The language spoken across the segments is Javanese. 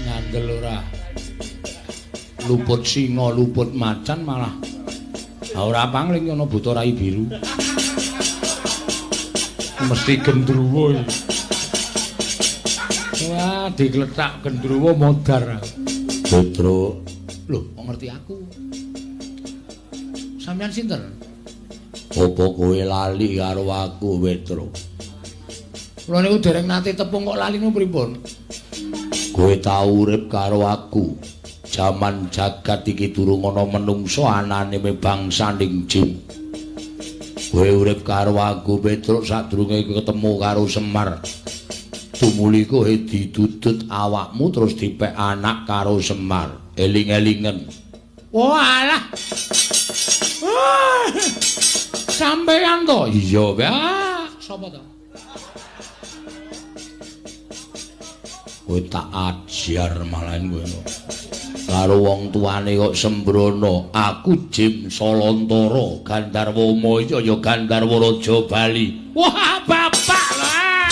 Ngandel ora. Luput singa, luput macan malah ora pangling ana buta rai biru. Mesti gendruwo iki. Wah, digletak gendruwo modar. Petruk, lho, kok ngerti aku? Sampeyan sinten? Apa kowe lali karo aku, Petruk? Kula niku dereng nate tepung kok lali niku pripun? Kowe tau urip karo aku. Jaman jagat iki durung ana menungsa anane mebangsaning jin. Kowe urip karo aku, Petruk, sadurunge ketemu karo Semar. Tumuli kowe didudut awakmu terus dipek anak karo Semar. Eling-elingen. Walah. Sampeyan to? Iya, Pak. Sapa to? Kowe tak ajar malahan kowe. Karo wong tuane kok sembrono. Aku Jim Solontara, Gandharwa Maya ya Gandharwa Raja Bali. Wah, bapak lah.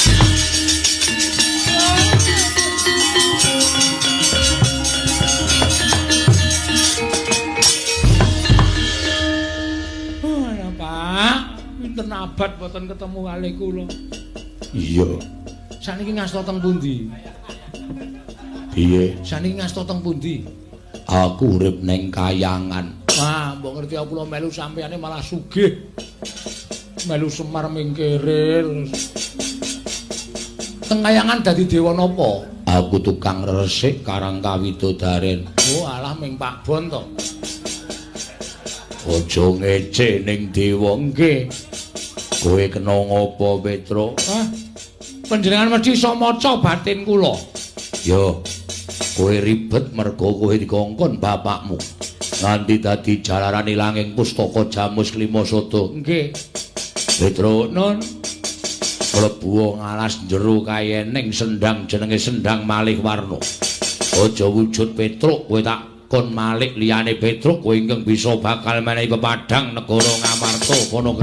Oh, ya, Pak. Pinten abad boten ketemu kalih kula. Iya. Saniki ngasta teng pundi? Piye? Saniki ngasta teng pundi? Aku urip ning kayangan. Wah, mbok ngerti aku kula melu sampeyane malah sugih. Melu Semar mingkire terus. Teng kayangan dadi dewa napa? Aku tukang resik karang kawidodaren. Oh, alah ming Pak Bon to. Aja ngece ning dewa nggih. Kowe kena ngopo, Petruk? Hah? Panjenengan mesti iso maca batin kula. Yo. Kowe ribet mergo kowe dikongkon bapakmu nganti dadi jalaran ilanging pustaka Jamus Klima Sada. Nggih. Petruk, nun mlebu ngalas jero kayening sendang jenenge Sendang Malih Warna. Aja wujud Petruk, kowe tak kon malik liyane Petruk, kowe ingkang bisa bakal menehi pepadhang negara Ngamarta kono.